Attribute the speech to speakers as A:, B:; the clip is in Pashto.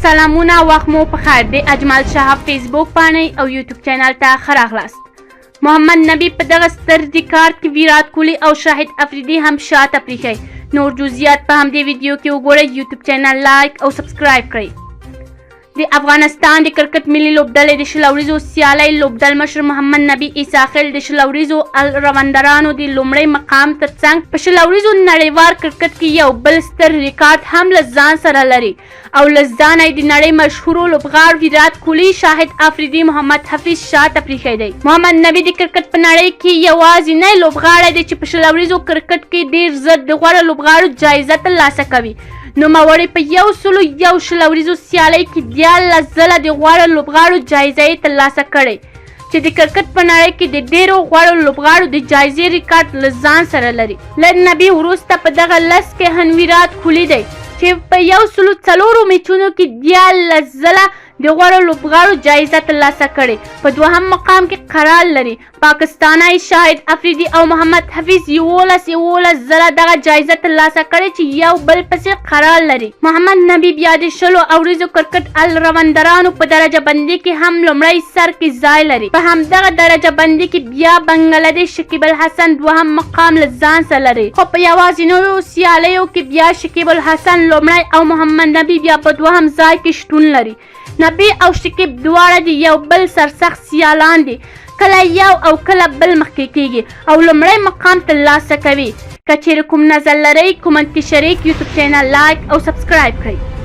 A: سلامونه، وخت مو په خیر. د اجمل شهاب فیسبوک پاڼې او یوټیوب چینل ته ښه راغلاست. محمد نبي په دغه ستر ریکارډ کې ویرات کوهلي او شاهد افریدي هم شاته پریښی. نور جزئیات په همدې ویډیو کې وګورئ. یوټیوب چینل لایک او سبسکرایب کړئ. د افغانستان د کرکټ ملي لوبډلې د 20 اوریزو سیالۍ لوبډلمشر محمد نبي عیسی خیل د 20 اوریزو الراونډرانو د لومړی مقام ترڅنګ په 20 اوریزو نړیوال کرکټ کې یو بل ستر ریکارډ هم له ځان سره لري او له ځانه یې د نړۍ مشهورو لوبغاړو ویرات کوهلي، شاهد افریدي، محمد حفیظ شاته پریښی دی. محمد نبي د کرکټ په نړۍ کې یوازینی لوبغاړی دی چې په 20 اوریزو کرکټ کې ډیر زر د غوره لوبغاړو جایزه ترلاسه کوي. نوموړی په 101 20 اوریزو سیالۍ کې 13 ځله د غوره لوبغاړو جایزه یې ترلاسه کړې چې د کرکټ په نړۍ کې د ډیرو غوړو لوبغاړو د جایزې ریکارډ له ځان سره لري. له نبي وروسته په دغه لست کې هم ویرات کوهلي دی چې په 104 میچونو کې 13 ځله د غوره لوبغاړو جایزه ترلاسه کړې، په دوهم مقام کې قرار لري. پاکستانی شاهد افریدي او محمد حفیظ 11 11 ځله دغه جایزه ترلاسه کړې چې یو بل پسې قرار لري. محمد نبي بیا د 20 اوریزو کرکټ الراونډرانو په درجه بندي کې هم لومړی سر کې ځای لري. په همدغه درجه بندي کې بیا بنګلادیش شکیب الحسن دوهم مقام له ځان سره لري، خو په یوازینیو سیالیو کې بیا شکیب الحسن لومړی او محمد نبي بیا په دوهم ځای کې شتون لري. نبي او شکیب دواړه د یو بل سرسخت سیالان دي، کله یو او کله بل مخکې کیږي او لومړی مقام ترلاسه کوي. که چیرې کوم نظر لرئ کومنټ کې شریک، یوټیوب چینل لایک او سبسکرایب کړئ.